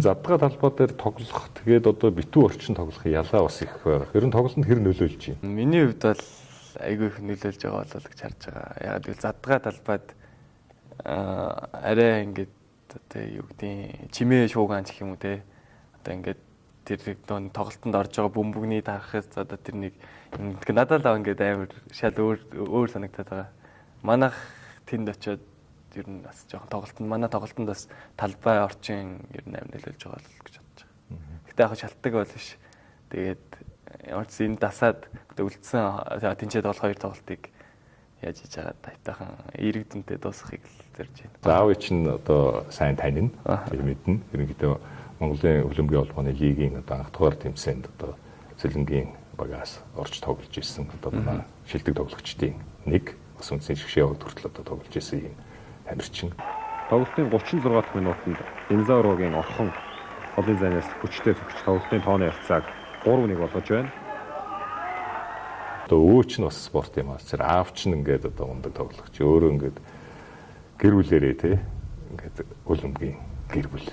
Задгаа талбай дээр тоглох, тэгээд одоо битүү орчин тоглох ялгаа бас их байгаа. Ер нь тоглолтод хэр нөлөөлж байна? Миний хувьд бол айгүй их нөлөөлж байгаа болов гэж харж байгаа. Яг гэвэл задгаа талбайд арай ингээд одоо юу гэдгийг чимээ шуугаан гэх юм уу те. Одоо ингээд тэр тоглолтод орж байгаа бөмбөгний тархас, одоо тэр нэг надад л ингээд амар шал өөр өөр санагдаад байгаа. Манайх тэнд очиод ер нь бас жоохон тоглолтод, манай тоглолтод бас талбай орчин ер нь амар нөлөөлж байгаа л гэж бодож байгаа. Гэтэ яг шалтгаан бол биш. Тэгээд ямар ч энэ дасаад үлдсэн тэнцээд бол хоёр тоглолтыг яаж хийж байгаа тайтайхан эерэг дүнтэй дуусгахыг л зорж байна. За, аав чинь одоо сайн танина. Тэр мэднэ. Ерөнхийдөө Монголын хөлбөмбөгийн холбооны лигийн одоо анх дугаар тэмцээнд одоо Сэлэнгийн багаас орж тоглож исэн. Одоо манай шилдэг тоглогчдын нэг, бас үндсэн шигшээ яваад хүртэл одоо тоглож исэн юм тамирчин. Тоглолтын 36 дахь минутанд Динозаврогийн орхон голын зайнаас хүчтэй цохиж тоглолтын тооны харьцааг 3-1 болгож байна. Одоо өө чинь бас спортын мастер, аав чинь ингээд одоо мундаг тоглогч, өөрөө ингээд гэр бүлэрээ те ингээд хөлбөмбөгийн гэр бүл.